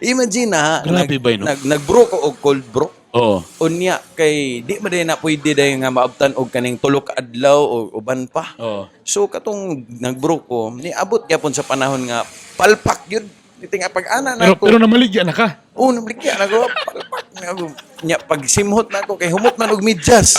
Imagine na, Grabe ba yun, no? Nag-brew ko og cold brew. Oo. Unya kay di man na pwede dahil nga maabtan og kaning tulo ka adlaw o uban pa. Oo. So katong nag-brew ko, niabot gyapon sa panahon nga palpak yun. Iti nga pag-ana na Pero ako. pero namaligya na ka. Oh, nablikya na ko. Palpak na ako. Nya, pag simhot na ako, kay humot man og medyas.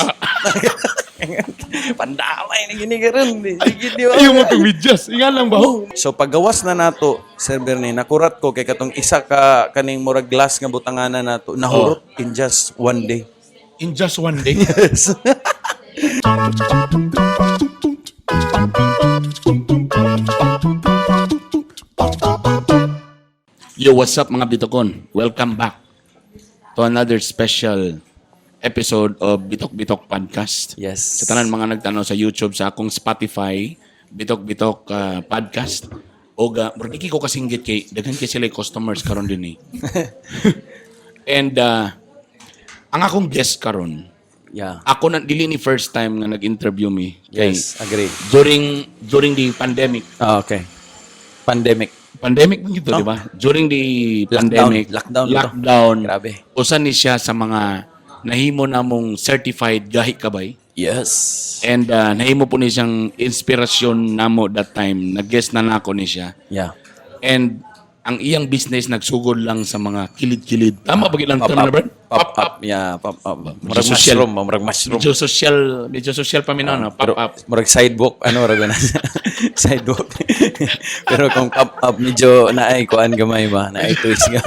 Pandamay na gini karon. Sige, di ba? Ayaw mo itong medyas. Inga lang ba? Oh. So paggawas na nato, Sir Bernie, nakurat ko kay katong isa ka kaning murag glass nga butanganan nato, nahurot in just one day. In just one day. Yes. Yo, what's up, mga Bitokon? Welcome back to another special episode of Bitok Bitok Podcast. Yes. Sa tanan mga nagtanaw sa YouTube, sa akong Spotify, Bitok Bitok Podcast. O ga, murag di ko kasinggit kay daghan kay sila customers karon din eh. And ang akong guest karon, ako na dili ni first time nga nag-interview mi kay Yes, agree. during during the pandemic. Ah, okay. Pandemic. Pandemic man gito, di ba? During the Lockdown. pandemic, Lockdown to. Lockdown. Grabe. Usa ni siya sa mga nahimo namong certified gahi kabay. Yes. And nahimo po ni siyang inspirasyon namo that time. Nag-guest na nako ni siya. And ang iyang business nagsugod lang sa mga kilid-kilid. Tama ba gilang Pop term na, up. Brad? Pop up. Yeah, pop up. Murag social. mushroom, murag mushroom. Medyo social pa minano, pop Pero, up. murag sidewalk, ano, murag na sidewalk. Pero kung pop up, medyo naay kuan gamay ba, naay twist ka.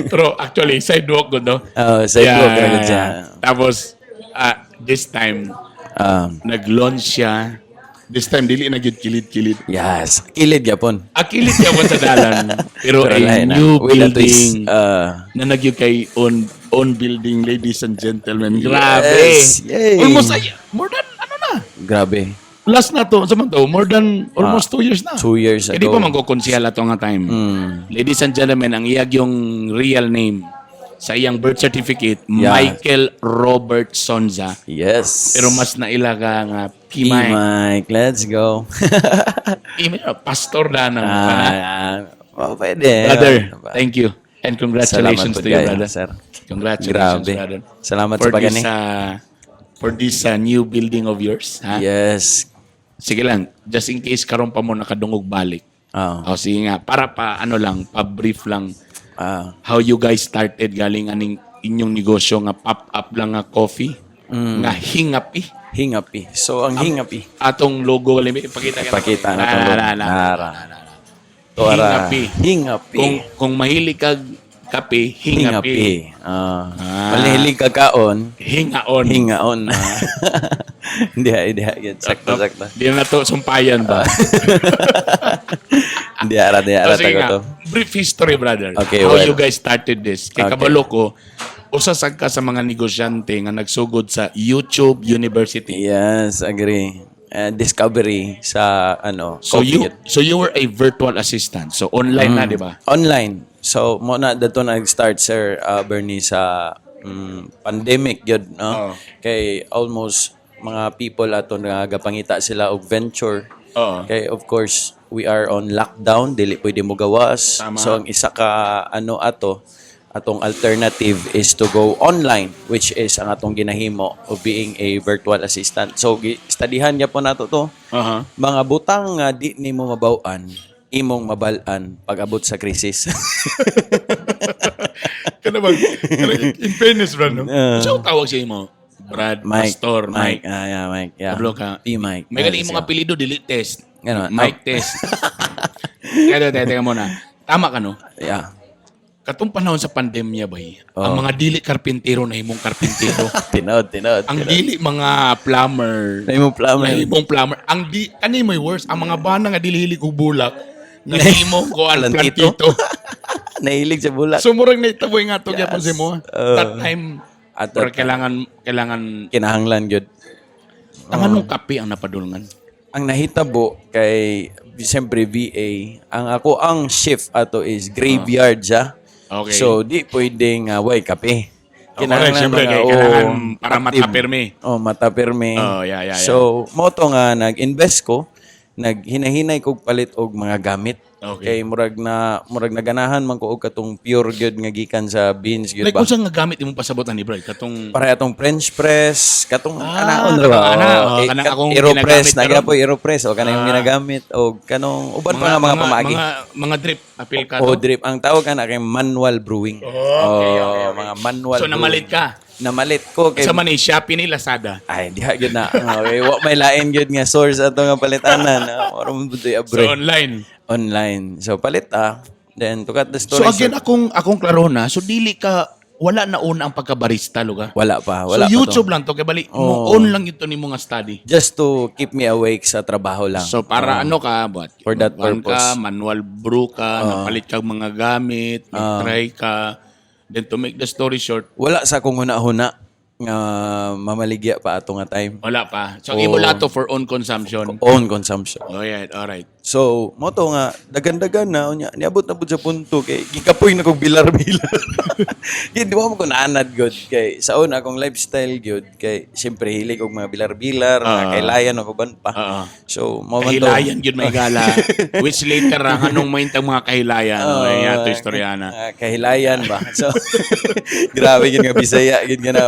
Pero actually, sidewalk gud, no? Oh, sidewalk yeah, siya. Tapos this time nag-launch siya. This time dili na gyud kilid-kilid. Yes, kilid gyapon. Ah, kilid gyapon sa dalan. Pero, Pero a lahi na. new With a twist. building na nagyud kay own own building, ladies and gentlemen. Grabe. Yes. Yay. Almost ay, more than ano na. Grabe. Last na to, sa man to, more than almost 2 years na. 2 years Hindi ago. pa man ko konsehal ato nga time. Ladies and gentlemen, ang iyag yung real name sa iyang birth certificate, Michael Robert Sonza. Yes. Pero mas naila ka nga P. Mike. Mike, let's go. P. Mike, pastor na nang. Ah, oh, pwede. Brother, thank you. And congratulations Salamat po to you, kayo, brother. sir. Congratulations, Grabe. brother. Salamat for sa pagani. this, for this new building of yours. Ha? Yes. Sige lang, just in case karon pa mo nakadungog balik. Oh. Oh, sige nga, para pa ano lang, pa-brief lang how you guys started galing aning inyong negosyo nga pop-up lang nga coffee nga Hingapi. Hingapi. So, ang hingapi. Atong logo galing ipakita ka. Pakita na itong logo. Na, na, Nara. To ara. Hingapi. Hingapi. Kung mahilig kag kape, hingapi. Hingapi. Ah. Ah. Mahilig ka kaon, Hingaon. hingaon. Hindi, hindi. Sakto, sakto. Di na to sumpayan ba? Hindi, ara, di ara, So, sige tago nga, to. brief history, brother. Okay, how well. you guys started this. Kay kabalo ko, usa sad ka sa mga negosyante nga nagsugod sa YouTube University. Yes, agree. Discovery sa ano, So coffee you yun. so you were a virtual assistant. So online na, di ba? Online. So mo na dato nag-start, Sir Bernie, sa pandemic yun, no? Oo. Kay almost mga people ato nagapangita sila og venture. Oo. Kay of course we are on lockdown, dili pwede mo gawas. Tama. So ang isa ka ano ato atong alternative is to go online, which is ang atong ginahimo of being a virtual assistant. So studyhan niya po nato to. Mga butang nga di nimo mabaw-an, imong mabal-an pag-abot sa krisis. Kana bang in fairness, brad, no? So tawag sa imo, Brad, Mike, Pastor, Mike. Mike. Ah, yeah, Mike. Yeah. Kabalo ka. P. Mike. May galing Yes, imong apelyido, dili test. Ano? Mike test. Kaya teka, teka muna. Tama ka, no? Yeah. Katong panahon sa pandemya bay, ang mga dili karpintero na himong karpintero. Tinod, tinod. Ang dili mga plumber, Nahimong plumber. nahimong plumber. Ang di kani may worse, ang mga bana nga dili hilig og bulak, nahimo ko ang Plantito. plantito. Nahilig sa bulak. So murag naitaboy nga to gyapon si mo. That time, At pero that kailangan kailangan Kinahanglan gyud. Ang anong kape ang napadulngan? Ang nahitabo kay siyempre VA, ang ako ang shift ato is graveyard siya. Okay. So di pwedeng way kape. Oh, correct. Siyempre, mga, kay oo, kailangan para active. matapirme. Oh, matapirme. Oh, yeah. So, mo to nga nag-invest ko, naghinahinay kog palit og mga gamit. Kay murag naganahan man ko og katong pure gyud nga gikan sa beans gyud Like ba. unsa nga gamit imong pasabotan ni bro? Katong Para atong French press, katong Ah, anaon ra ba? katong ana, Oh, oh, eh, kanang akong Aeropress, ginagamit karon. nagyapoy Aeropress o kanang yung ginagamit o kanong uban pa nga mga pamaagi. Mga drip apil ka O to. drip. Ang tawag ana kay manual brewing. Okay. Mga manual So namalit brewing. ka. Namalit ko kay Sa man ni Shopee ni Lazada. Ay, diha gyud na. Okay, wa may lain gyud nga source ato nga palitanan. Oro mo budoy So abre. online. Online. So palit ah. Then to cut the So story again, short, akong klaro na, so dili ka wala na una ang pagkabarista lugar. Wala pa, wala So pa YouTube to. lang to kay bali mo on lang ito ni mga study. Just to keep me awake sa trabaho lang. So para ano ka, but For that kuwan purpose. ka, manual brew ka, napalit ka mga gamit, nag-try ka. Then to make the story short, Wala sa akong huna-huna nga mamaligya pa ato nga time. Wala pa. So ang imo to for own consumption. Own consumption. Oh yeah, all right. So, mo to nga dagan-dagan na unya niabot na pud sa punto kay gikapoy na kog bilar-bilar. Kay di mo ko naanad gud kay sa una akong lifestyle gyud kay siyempre hilig og mga bilar-bilar, mga kailayan o uban pa. So, mo man to. Kahilayan yun may gala. Which later ang anong maintang mga kahilayan. Oh, Oo, yato istorya na. Kahilayan ba? So, grabe yun nga Bisaya, yun nga na.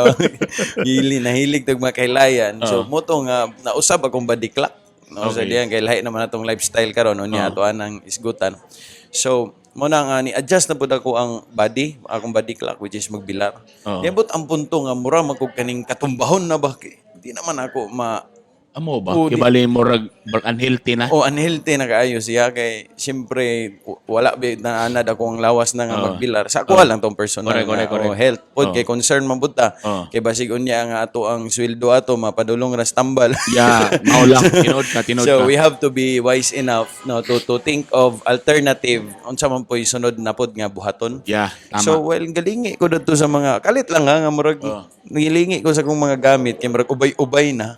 Hili, nahilig tog mga kahilayan. So, mo to nga, nausab akong body clock. No, sa diyan, kay lahi naman atong lifestyle karon unya ato anang isgutan. So, mo na nga ni-adjust na pud ako ang body, akong body clock, which is magbilar. Niabot ang punto nga mura man kog kaning katumbahon na ba kay di naman ako ma Amo ba? Oh, di- Kibali mo rag rag unhealthy na. O unhealthy na kaayo siya kay siyempre wala ba naanad ako ang lawas na nga magbilar. Sa ako lang tong personal Correct, correct, nga, correct. oh, health pod kay concern man pud ta. Kay basig unya nga ato ang sweldo ato mapadulong ras tambal. Yeah, mao lang. Tinuod ka, tinuod So ka. we have to be wise enough, no, to think of alternative unsa man po'y sunod na pod nga buhaton. Yeah, tama. So well, galingi ko dadto sa mga kalit lang ha nga murag gilingi ko sa akong mga gamit kay murag ubay-ubay na.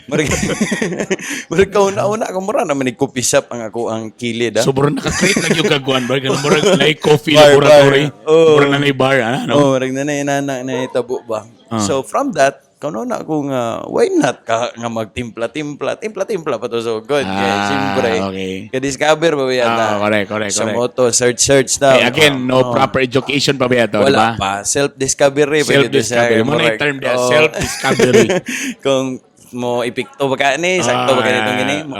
Murag kauna-una ako mura naman ni coffee shop ang ako ang kilid ah. So murag naka-create na yung kagwan bar kanang murag like coffee Bar, laboratory. bar. Oo. Murag na bar ana no. Oh, murag na na na nahitabo ba. So from that, kauna ako nga why not ka nga magtimpla-timpla, timpla-timpla pa to, so good. Kaya siyempre, ka-discover ba yan na? Correct, correct, Sa correct. moto, search search na. Kaya again, no proper education pa ba ito, di Wala ba? pa. Self-discovery. Pwede to siya. Self-discovery. Mo na yung Murag, term diya, oh. self-discovery. Kung mo ipikto ba ka ni, sakto ba ka nitong ginimo.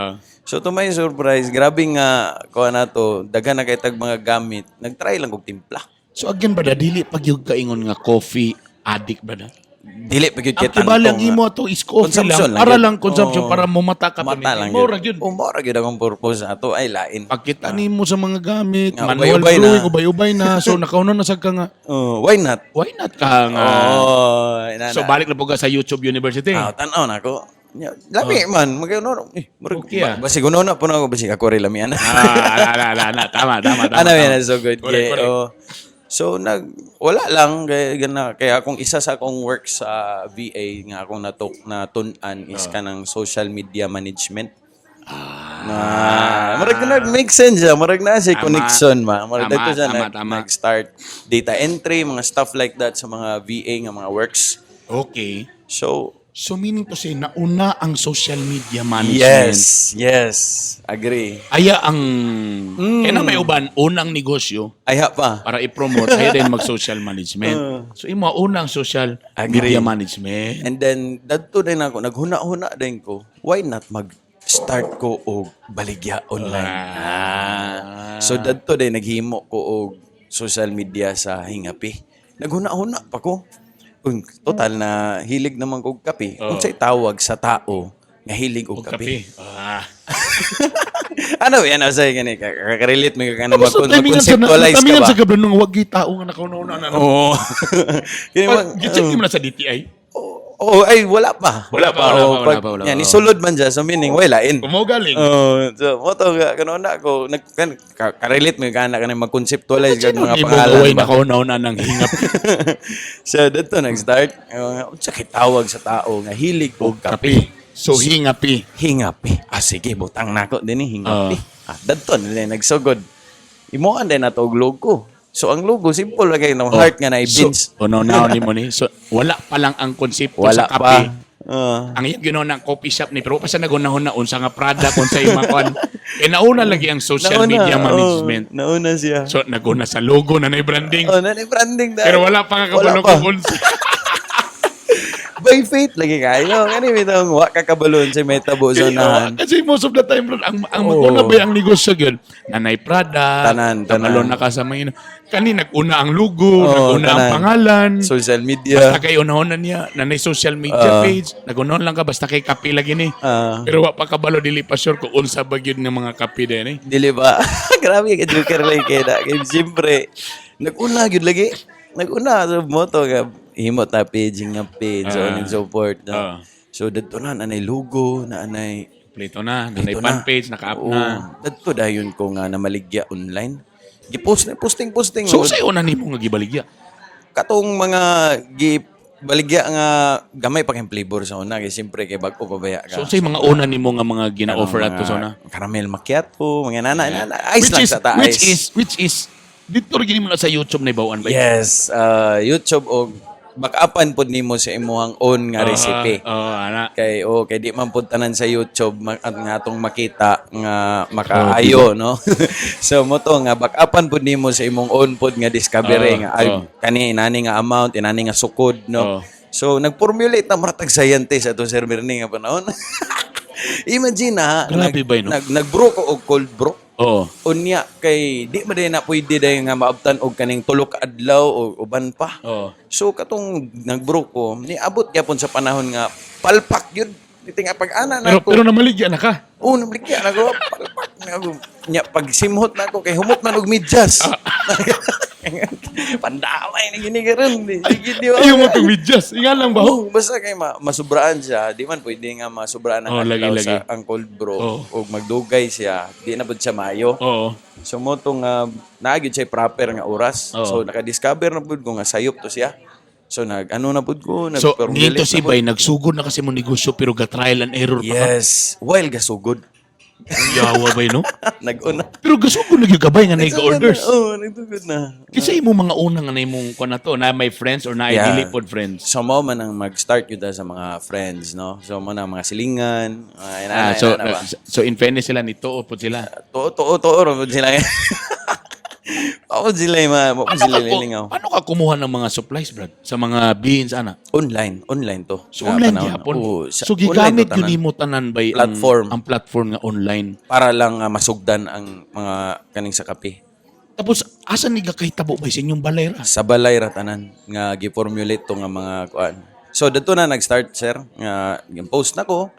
So to my surprise, grabe nga kuha na to, daghan na kay tag mga gamit. Nagtry lang kog timpla. So again, brother, dili pag yung kaingon nga coffee addict, brother. Dili pa gyud Ang kay kibali ang tantong imo ato is coffee Consumption lang. lang Para gyud. lang consumption, Oo. para mumata ka. Mata lang Mura gyud. gyud. Oh, mora gyud akong purpose ato ay lain. Pagkita nimo sa mga gamit, Nga, manual ubay-ubay na. brewing, ubay-ubay na. So nakauna na sad ka nga, Oh, why not? Why not ka nga? Oh, ina So na. balik na po ka sa YouTube University. Ah, tan-aw na ako. Nya, lami man, magano eh, murag Okay, ah. basig uno na po na ako, basig ako rin lami ana. Ah, ala, ala, ala, ala. Tama, tama, tama. Ano tama. yan, so good. Correct, Kaya, correct. oh. So wala lang kaya gana kaya akong isa sa akong work sa VA nga akong natok natun-an is kanang social media management. Na murag na make sense siya, murag na siya connection ma. Murag dito siya nag-start data entry, mga stuff like that sa mga VA nga mga works. So So meaning to say, nauna ang social media management. Yes, agree. Aya ang, kaya na may uban, unang negosyo Ayha pa. para i-promote, aya din mag-social management. So imo unang social Agree. media management. And then dadto din ako, naghuna-huna din ko, why not mag-start ko og baligya online? So dadto din naghimo ko og social media sa Hingapi. Naghuna-huna pa ko. Kung total na hilig naman ko og kape, unsay tawag sa tao nga hilig og Og kape? kape. Ah. Ano yan sa gani ka-relate mo ka na Tapos mag-conceptualize ka tamingan ba? sa gabi nung wag tao nga nakauna na. Oo. Kini Gi-check mo na sa DTI. Oo, ay wala pa. Wala pa, wala Oo, pa, wala pa, wala yan, pa. isulod man siya. So meaning, wala lain. Kumo galing. Oh, so mo to kano na ako nag kan, ka-relate mo kana kana mag-conceptualize kag mga pangalan Way ba. nakauna ng hingap. So dito nag-start. Unsa kay tawag sa tao nga hilig og kape? Kape. So hingapi. Hingapi. Ah sige, butang nako din ni hingapi. Ah, dadto nila nagsugod. Imoan din nato og logo. So ang logo simple lang kay no heart nga na beans. So, oh, no, now ni mo ni. So wala pa lang ang konsepto Wala sa kape. pa. Ah. Ang iyang ginawa ng coffee shop ni pero pa siya nagunahon na unsa nga product unsa imong kuan. Eh, nauna lagi ang social Nauna, media oo, management. Nauna siya. So, naguna sa logo na na branding. Oh, na branding dahil. Pero wala pa Wala kakabalo pa. kung. By faith lagi kayo. Kani bitong wa ka kabalon sa metabo sa unahan. Kasi most of the time, bro, ang Oo. maguna ba ang negosyo yun? Nanay Prada, Tanan, tanan. kabalo na ka sa mga kani, nag-una ang logo, Oo, nag-una ang tanan. pangalan. Social media. Basta kay unahon na niya, nanay social media page, nag-unahon lang ka, basta kay kape lagi ni. Pero wa pa kabalo, dili pa sure kung unsa ba gyud ng mga kape din eh. Dili ba? Grabe ka joker lang kay na. Kay siyempre, nag-una gyud lagi. Nag-una sa moto ka himo ta page nga page so on and so forth. No? So dadto na anay logo, na anay Kompleto na, nanay Ito fan na. page, naka-up Oo. na. Dadto dayon ko nga namaligya online. Gi-post na posting posting. So, sa'yo una nimo nga gibaligya? Katong mga gi baligya nga gamay pa kay flavor sa una kay siyempre kay bag-o pa baya ka. So, sa'yo mga una nimo nga mga gina-offer Kanang ato sa una? mga caramel macchiato, mga nana, nana, ice Which lang is, sa ta, which ice. is, dito rin mo na sa YouTube na ibawaan ba? Yes, YouTube o backupan pod nimo sa imuhang own nga recipe. Oo, ana. Kay oh, kay di man pud tanan sa YouTube at nga atong makita nga makaayo, no. So mo to nga backupan pud nimo sa imong own pod nga discovery nga ay, kani inani nga amount, inani nga sukod, no. So nagformulate na maratag scientist ato Sir Bernie nga panahon. Imagine na Grabe ba yun, no? Nag-brew ko og cold brew. Oo. Unya kay di man din na pwede dahil nga maabtan og kaning tulo ka adlaw o uban pa. Oo. So katong nag-brew ko, niabot gyapon sa panahon nga palpak yun. Iti nga pag-ana na Pero, ako. pero namaligya na ka. Oo, nablikya na ako. Palpak na ako. Nya, pag simhot na ako, kay humot man og medyas. Pandamay na gini karon. Sige, di ba? Ayaw mo itong medyas. Inga lang ba? Oo, basta kay masubraan siya, di man pwede nga masubraan ang Oo, lagi, adlaw lagi. sa ang cold brew Oo. o magdugay siya, di na pud siya maayo. Oo. So mo tong naa gyud siya proper nga oras. Oo. So naka-discover na pud ko nga sayop to siya. So nag ano na pud ko, So, nag-formulate nito si na pud. Bay, nagsugod na kasi mo negosyo pero ga-trial and error pa ka. Yes, while gasugod. Yawa bay, no? Nag-una. Pero gasugod na gyud ka bay nga naiga-orders. Oo, nagtugod na. Kasi imo mga una nga na imong kuan na to, na may friends or na dili pod friends. So mo man ang mag-start yun sa mga friends, no? So mo na mga silingan, mga inana, Ah, so inana ba? so in fairness sila nito o pod sila. Tuo, tuo, tuo, ro pud sila. Ako sila yung mga, mo Paano sila ka, lilingaw. paano ka kumuha ng mga supplies, Brad? Sa mga beans, ana? Online, online to. So Nga online panahon. gyapon. Oo, So online gigamit to yun tanan. nimo tanan by Platform. ang platform nga online. Para lang masugdan ang mga kaning sa kape. Tapos asa ni kahitabo bay sa inyong balay ra? Sa balay ra tanan nga gi-formulate to nga mga kuan. So dito na nag-start, sir, nga post na ko.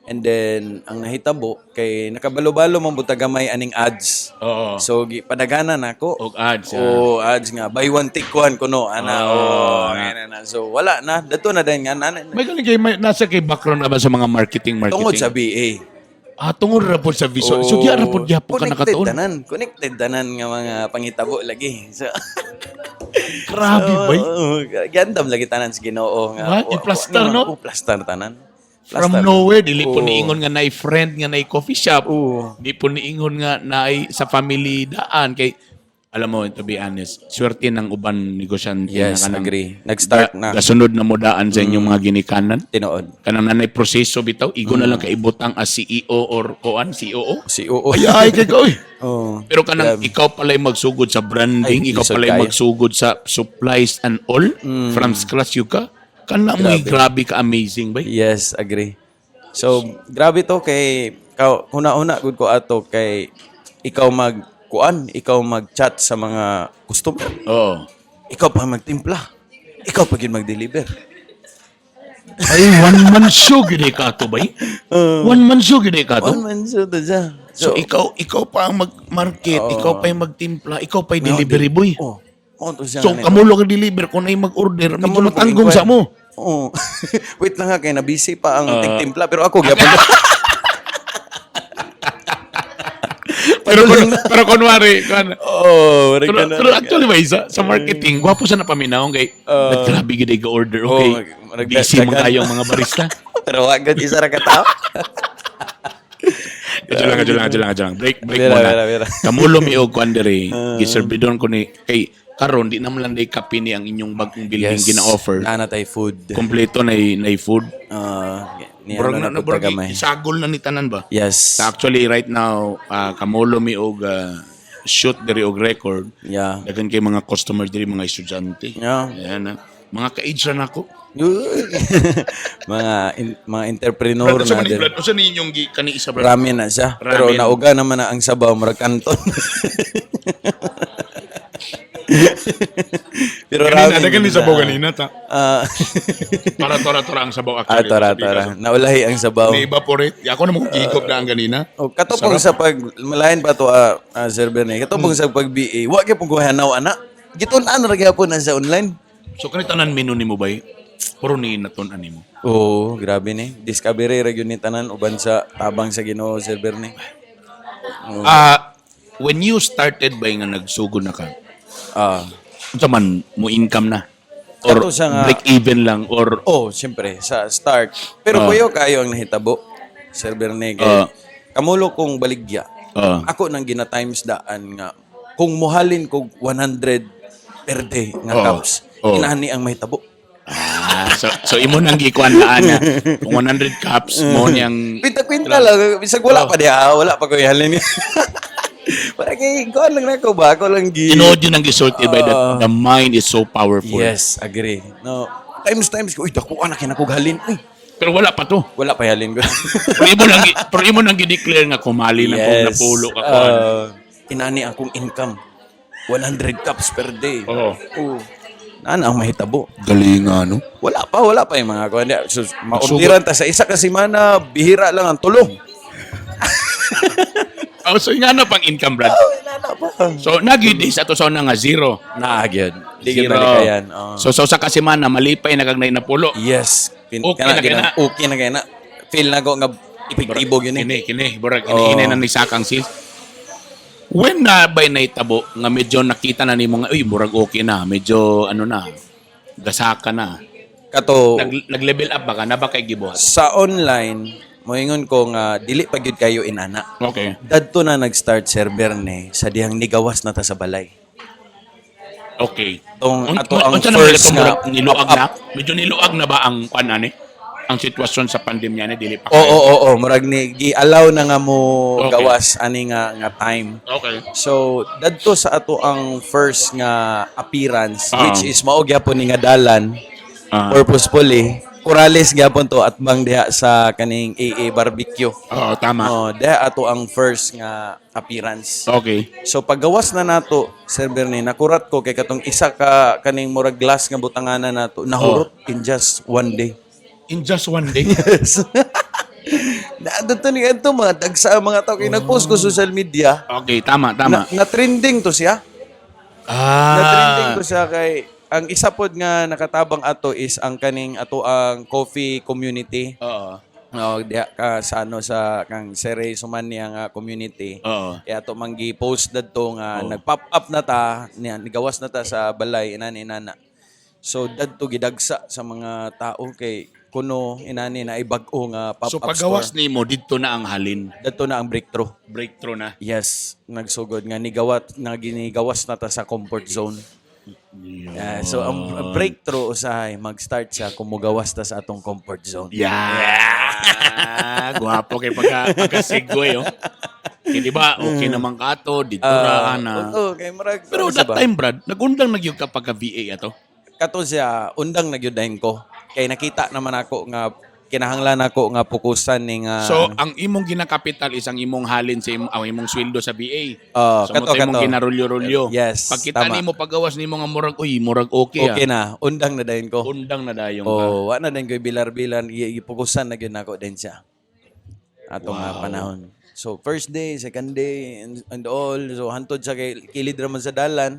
And then ang nahitabo kay nakabalo-balo man buta gamay aning ads. Oo. So gipadaganan nako. Og ads. O ads nga buy one take one kuno ana Oo, oh, ana. ana na. So wala na dato na din nga na, May galing kay may, nasa kay background na ba sa mga marketing marketing? tungod sa BA. Ah, tungod ra pod sa visual. So gyud ra pod gyapon ka Connected nakatuon. tanan, connected tanan nga mga pangitabo lagi. So Grabe bay. Oo, gandam lagi tanan sa Ginoo nga. What? I-plaster, no? Oh, plaster tanan. From Plaster. nowhere, dili po Oo. niingon nga naay friend nga naay coffee shop. Oo. Di po niingon nga naay sa family daan kay alam mo, to be honest, swerte ng uban negosyante Yes, na kanang agree. Nag-start na. Gasunod na mo daan sa inyong mga ginikanan. Tinuod. Kanang nanay proseso bitaw, igo na lang kaibutang as CEO or kuan, COO. Si Oo. Ay, ay, kay ka, oy. Oo. Pero kanang ikaw pala'y magsugod sa branding, Ay, ikaw lisod pala'y kayo. magsugod sa supplies and all, from scratch you ka, kana mo grabe ka amazing bay. Yes, agree. So, grabe to kay ikaw huna-huna gud ko ato kay ikaw mag kuan, ikaw mag-chat sa mga customer. Oo. Ikaw pa magtimpla. Ikaw pa gyud mag-deliver. Ay, one man show gid ka to bay. One man show gid ka to. One man show to siya. So, ikaw pa ang mag-market, ikaw pa yung magtimpla, ikaw pa yung delivery boy. Oh, mao to siya So nga ni- kamulo ka deliver kung na mag-order, medyo Kamulo ko matanggong sa inquire. mo. Oo. Wait lang ha, kay na busy pa ang tigtimpla pero ako gyapon. Pero kunwari, Oh, pero, pero actually ba, sa marketing, gwapo sa napaminaw kay naggrabe gid ay order, okay. Oh, Busy man daghan. kayong mga barista. Pero wa gud isa ra ka tao. Adyo lang, adyo lang, adyo lang, adyo lang. Break, break Bira, muna. bira, bira. Kamulo mi og kuan diri, giserbidon ko ni kay Karon di naman lang day kape ni ang inyong bagong building gina-offer. Naa na tay food. Kompleto na food. Ni Murag ano na na murag pud gamay. isagol na ni tanan ba? Yes. So actually right now kamulo mi og shoot diri og record. Daghan kay mga customers diri, mga estudyante. Ayan na. Mga ka-age ra nako. Mga entrepreneur Brad, unsa na man ni din. Brad? Unsa ni inyong kani isa, Brad? Ramen na siya. Pero Ramen. nauga naman na ang sabaw, murag kanton. Pero Kanina, ramen daghan ni na. sabaw kanina ta. Ah, Tora tora tora ang sabaw actually. tara, tara. Naulahi ang sabaw. Ni-evaporate. Ako na mo gigop na ang ganina. Oh, katong sa pag malain pa to Sir Bernie. Katong sa pag BA, wa gyud pong kuhanaw ana. Gitun-an ra gyapon na sa online. So kani tanan menu nimo bay? Puro ni natun-an nimo. Oo, grabe ni. Discovery ra gyud ni tanan uban sa tabang sa Ginoo, Sir Bernie. When you started bay nga nagsugod na ka? Unsa man mo income na? Or Kato siya nga- break even lang or Oh, siyempre sa start. Pero kuyo kayo ang nahitabo, Sir Bernie. Kay kamulo kong baligya. Ako nang gina times daan nga kung muhalin kog 100 per day nga cups, inani ang mahitabo. Ah, so imo nang gikuan laan nga kung 100 cups mo niyang Kwinta-kwinta lang. Bisag wala pa diha, wala pa ko ihalin. Para kay kuan lang nako ba, ako lang gi. Tinuod yun ang gisulti by that the mind is so powerful. Yes, agree. No, times times ko, uy, dako anak na kog halin. Uy, Pero wala pa to. wala pa halin ko. Pero imo nang gi-declare nga kumali lang kung napulo ka kuan. Inani akong income. 100 cups per day. Oo. Oh. Naan ang mahitabo. Galing nga, no? Wala pa yung mga kuan. So, maordiran ta sa isa ka semana, bihira lang ang tulo. Oh, so nga na pang income, Brad. Oh, inana pa. So nagyud sa ato sa una nga zero. Naa gyud. Di gyud Zero. malikayan. Oh. So sa usa ka semana malipay na kag napulo. Yes. Okay na kay na. Okay na kay na. Feel na ko nga epektibo gyud ni. Kini kini burag kini ini na ni sakang sales. When na ba'y naitabo nga medyo nakita na nimo nga uy murag okay na, medyo ano na gasaka na. Kato Nag level up ba ka na ba kay gibuhat? Sa online, moingon ko nga dili pa gyud kayo inana. Dadto na nag-start, Sir Berne, sa dihang nigawas na ta sa balay. Tong ato ang Unsa naman first itong nga murag niluag pop-up. na? Medyo niluag na ba ang kuan ani? Ang sitwasyon sa pandemya ni dili pa Oo, kayo? oo, murag ni gi-allow na nga mo gawas ani nga nga time. So, dadto sa ato ang first nga appearance which is mao gyapon ni nga dalan purposefully. Corrales gyapon to at bang diha sa kaning AA barbecue. Oo, tama. Oh, diha ato ang first nga appearance. So paggawas na nato, Sir Bernie, nakurat ko kay katong isa ka kaning murag glass nga butanganan nato, nahurot in just one day. In just one day. Yes. Na adto ni adto mga dagsa ang mga tao kay nagpost ko social media. Okay, tama, tama. Na trending to siya. Na trending to siya kay ang isa pod nga nakatabang ato is ang kaning ato ang coffee community. No, diha ka sa ano sa kang Sere Sumania nga community. Kaya ato man gi-post dadto nga nag-pop up na ta, niya nigawas na ta sa balay inani inana. So dadto gidagsa sa mga tao kay kuno inani na bag-o nga pop-up So pagawas store. nimo didto na ang halin. Dadto na ang breakthrough. Breakthrough na. Yes, nagsugod nga nigawat nga ginigawas na ta sa comfort zone. Yeah, so ang breakthrough usahay mag-start siya kung mugawas ta sa atong comfort zone. Yeah. Guwapo kay pagka segue oh. Kay di ba okay naman ka ato didto ra ana. Oo, kay murag Pero ano that ba? time, Brad, nagundang nagyud ka pagka VA ato. Kato siya undang na gyud dahin ko. Kay nakita naman ako nga kinahanglan ako nga fokusan ni nga So, ang imong ginakapital is ang imong halin sa imong, ang imong sweldo sa VA. Oh, So, kato, mo imong kato. ginarulyo-rulyo. Yes, Pagkita tama. nimo pagawas nimo nga murag, uy, murag okay, okay ah. na, undang na dahin ko. Undang na dayon ka. Oh, wa na din ko bilar-bilan, gipokusan na gyud nako din siya. Ato nga panahon. So first day, second day and all. So hantod sa kay kilid ra man sa dalan.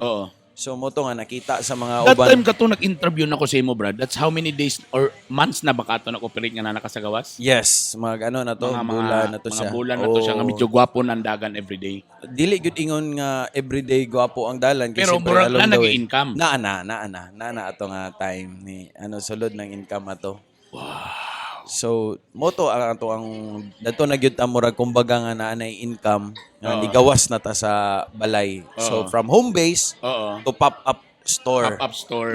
So mo to nga nakita sa mga That uban. time ka to nag-interview na ko sa imo, Brad. That's how many days or months na ba ka to nag-operate nga na nakasagawas? Yes, mag ano na to, bulan na to mga siya. bulan na to siya nga Oo. medyo gwapo ng dagan everyday. Dili gyud ingon nga everyday gwapo ang dalan kay Pero siyempre murag along na the way. nag-income. Na na na na na na ato nga time ni ano sulod ng income ato. Wow. So mo to ang ato ang dato na gyud ta murag kumbaga nga naa nay income nga nigawas na ta sa balay. So from home base Oo. to pop up store. Pop-up store.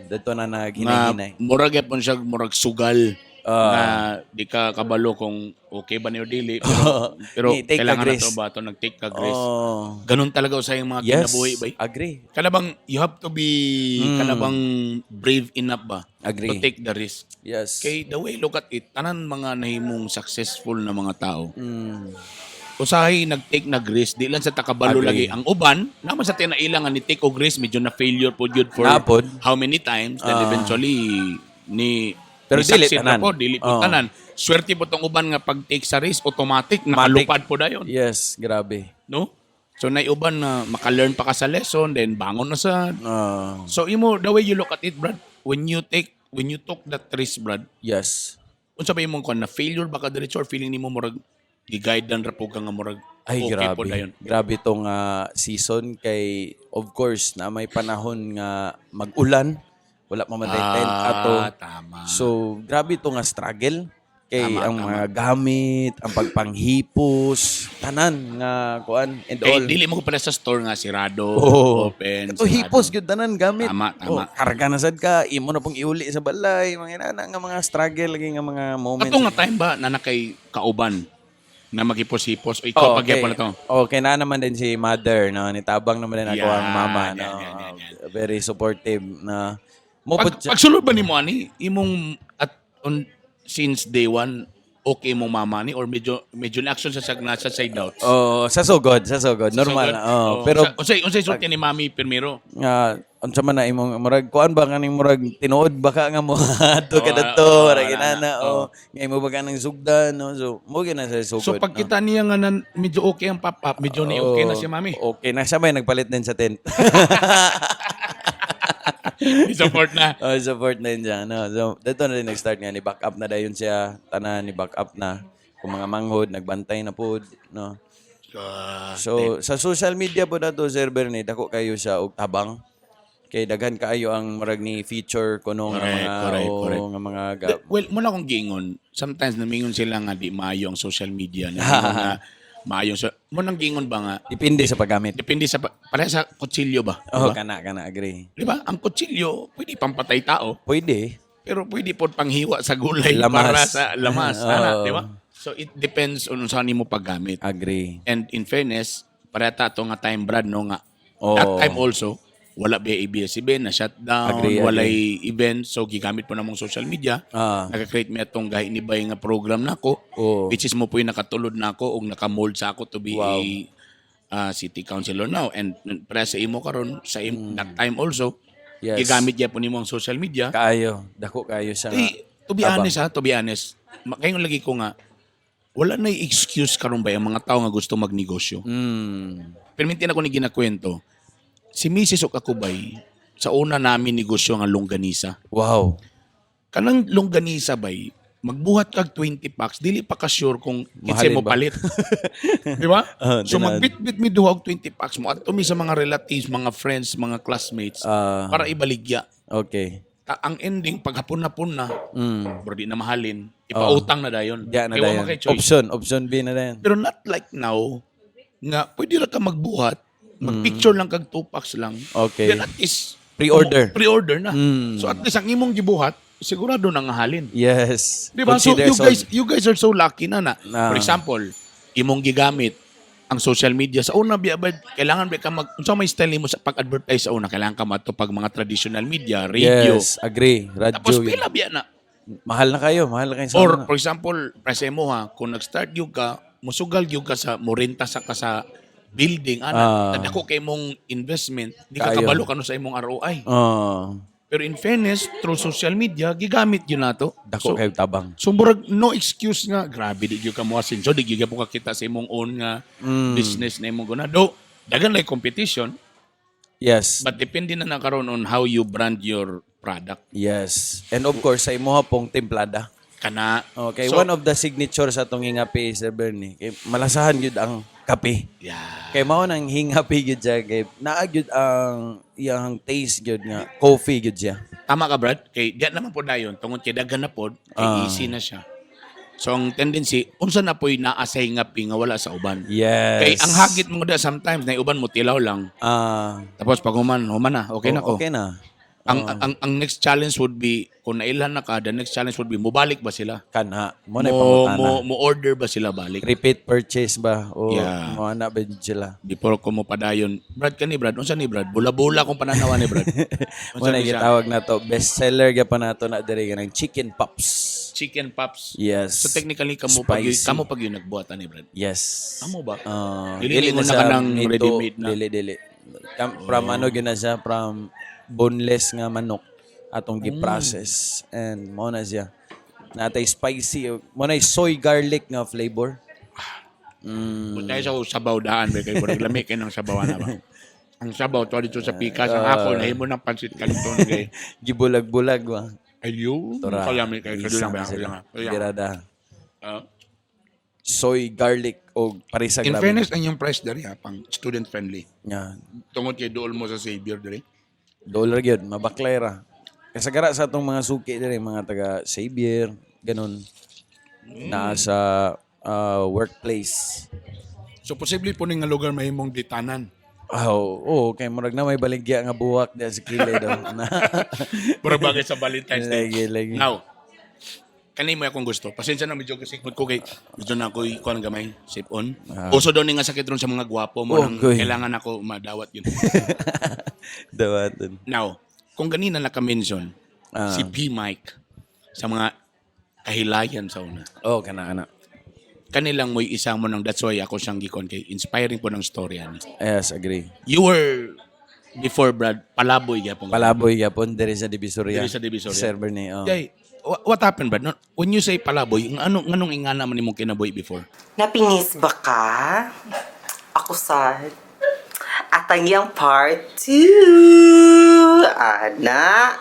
Dito na Nga naghinay-hinay. murag gyapon siya, murag sugal na di ka kabalo kung okay ba niyo dili, pero pero Ni, take kailangan kag na risk. to ba to, nag-take kag risk. Oh. Ganun talaga sa mga kinabuhi ba. Agree. Kana bang you have to be kana bang brave enough ba Agree. to take the risk. Yes. Kay the way look at it, tanan mga nahimong successful na mga tao, usahay nag-take nag risk, di lang sa takabalo Agree. lagi ang uban naman sa tinailang nga ni take og risk, medyo na failure po jud for Naa pod. how many times, then eventually ni Pero ni dili succeed na tanan. po, dili po Oo. tanan. Swerte po tong uban nga pag take sa risk, automatic nakalupad po dayon, Yes, grabe. no? So nay uban na maka-learn pa ka sa lesson, then bangon na sa So imo, the way you look at it, Brad, when you took that risk, Brad, unsa ba imong kuan, na failure ba ka diretso or feeling nimo murag gi-guide ra po ka nga murag Ay, okay grabe. po dayon? Grabe tong season kay of course na may panahon nga mag-ulan, wala pa man tay tent ato. Tama. So, grabe to nga struggle kay ang mga gamit, ang pagpanghipos, tanan nga kuan and Kay all. dili mo ko pala sa store nga sirado, Oo. open. Kato Sirado. hipos gyud tanan gamit. Tama. Oh, karga na sad ka, imo na pong iuli sa balay, mga inana nga mga struggle lagi nga mga moments. Kato nga time ba na nakay kauban na maghipos-hipos o ikaw Oh, pag gyapon na to? Okay na naman din si mother, no? Nitabang naman din ako ang Yan, mama, yan, no? yan, yan, yan. Very supportive na mo Pag, pagsulod ba nimo ani imong at on, since day one okay mong mama ni or medyo medyo na action sa sag nasa side out? Oh, sa sugod, sa sugod. Normal. Sugod? Oh, Oo. pero Unsay sulti ni mami primero? Nga unsa man na imong murag kuan ba kaning murag tinuod ba ka nga mo adto ka Oo, dadto, oo, murag wala inana, na. oh, nga imo ba ka ng sugdan, no? So mo gyud na sa sugod. So no? pagkita niya nga nan, medyo okay ang pop-up, medyo ni okay na si mami. Okay na siya, may nagpalit din sa tent. I-support na. Oh, support na yun siya. No? So, dito na din nag-start nga, ni back up na dayon siya. Tanan, ni back up na. Kung mga manghod, nagbantay na pod. No? So, sa social media po na to, Sir Bernie, dako kayo siya og tabang. Kay daghan kaayo ang murag ni feature kuno nga Correct, mga correct, o correct. nga mga Well, muna akong giingon, sometimes namingon sila nga di maayo ang social media, namingon nga maayo so mo nang giingon ba nga depende sa paggamit. Depende sa pareha sa kutsilyo ba? Oh, Di ba? kana kana agree. Di ba? Ang kutsilyo pwede pampatay tao, Pwede. pero pwede po panghiwa sa gulay Lamas. para sa lamas, ana, Oo. di ba? So it depends on saan nimo paggamit. Agree. And in fairness, pareha ta ato nga time, Brad, no, nga Oo. that time also wala ba ABS-CBN na shutdown, Agree, walay event, so gigamit po namong social media. Naka-create mi atong gahi ni Bay nga program nako, Oo. which is mo po yung nakatulod nako og nakamold sa ako to be a city councilor now. And para sa imo karon sa that time also, gigamit gyapon nimo ang social media. Kaayo, dako kaayo siya nga. Eh, to be tabang. honest ha, to be honest, kayo lagi ko nga, wala na excuse karon ba ang mga tao nga gusto magnegosyo. Permintin ako ni ginakwento, si Mrs. ug ako bay, sa una namin negosyo nga longganisa. Kanang longganisa bay, magbuhat kag 20 packs, dili pa ka sure kung kinsay Mahalin mo ba? palit. Di ba? Ah, So tinaan. magbitbit mi duha og 20 packs mo adto mi sa mga relatives, mga friends, mga classmates para ibaligya. Ang ending pag hapon na, bro, di na mahalin, ipautang na dayon. Diya na Kay wa dayon. man kay choice. Option, option B na dayon. Pero not like now nga pwede ra ka magbuhat, magpicture lang kag 2 packs lang. Then at least Pre-order. Pre-order na. So at least ang imong gibuhat, sigurado na nga halin. Yes. Di ba? So Consider you sold. guys you guys are so lucky na na. Na. For example, imong gigamit ang social media sa una biya ba kailangan ba ka mag unsa may style nimo sa pag-advertise sa una, kailangan ka mato pag mga traditional media, radio. Yes, agree. Radyo. Tapos Yun. pila biya na. Mahal na kayo, mahal na kayo sa Or una. for example, prese mo ha, kung nag-start gyud ka, musugal gyud ka sa morenta sa ka sa building ana, dako kay mong investment, di ka Kaayo. kabalo kano sa imong ROI. Pero in fairness, through social media, gigamit yun nato. Dako So, kayo tabang. so murag no excuse nga grabe di gyud ka mo so di gyud ka po kakita sa imong own nga business na imong guna. Do dagan lay competition, but depende na na karon on how you brand your product. Yes. And of course, sa imuha pong timplada. Kana. Okay, So, one of the signature sa atong hingapi, Sir Bernie. Kay malasahan gyud ang kape. Kay mao nang hingapi gyud siya kay naa gyud ang iyang taste gyud nga coffee gyud siya. Tama ka, Brad. Kay diyan naman po dayon tungod kay daghan na pod, kay easy na siya. So ang tendency, unsa na po'y naasay nga pi nga wala sa uban. Yes. Kay ang hagit mo da sometimes na uban mo tilaw lang. Tapos pag human, human na, okay na ko. Okay na. Ang next challenge would be kung nailhan na ka, the next challenge would be mobalik ba sila? Kana mo na Mo pangutana. mo order ba sila balik? Repeat purchase ba o mo ana ba jud sila? Before ko mo padayon. Brad kani Brad, unsa ni Brad? Bula-bula kung pananawa ni Brad. Mo Unsa na ni siya? gitawag na to, best seller gyapon nato na diri ng chicken pops. Chicken pops. Yes. So technically kamo pag Spicy. kamo pag yung nagbuhat ani Brad. Yes. Kamo ba? Dili Dili na na sa ka ng nito, ready-made na. Dili, dili. From ano gyud na siya, from boneless nga manok atong gi-process and mo na siya. Natay spicy, mo na soy garlic nga flavor. Punta sa sabaw daan ba kay murag lami kay ng sabaw na ba. Ang sabaw to dito sa pikas ang ako nahimo ng pansit canton kay. Gibulag-bulag ba. Ayun, Tora. kalami kay Isa lang ba na sila. lang. Lang. Birada. Ah. Soy garlic o parisa In grabe. fairness, ang yung price diri ha, pang student friendly. Yeah. Tungod kay dool mo sa Xavier diri. Dollar gyud, mabaklay ra. Kasagara sa atong mga suki diri, mga taga Xavier, ganun. Naa sa workplace. So posible po ning nga lugar mahimong ditanan. Oh, oh, kay murag na may baligya nga buwak diya sa kilid daw. Na. Murag bagay sa Valentine's Day. Lagi, lagi. Now, kani mo akong gusto. Pasensya na medyo kasi ko kay medyo na ako kuan gamay, sip on. Uso daw ni nga sakit ron sa mga gwapo mo Ah. Oh, nang goy. kailangan ako madawat yun. Dawaton. Now, kung ganina naka-mention si P Mike sa mga kahilayan sa una. Oh, kana kana. Kanilang mo'y isa mo nang that's why ako siyang gikon kay inspiring po ng story ani. Yes, agree. You were before Brad palaboy gyapon. Palaboy gyapon diri sa Divisoria. Diri sa Divisoria. Server ni. Oh. Jay, what happened Brad? No, when you say palaboy, ng ano nganong ingana man imong kinabuhi before? Napingis ba ka? Ako sad. At ang iyang part 2. Ana.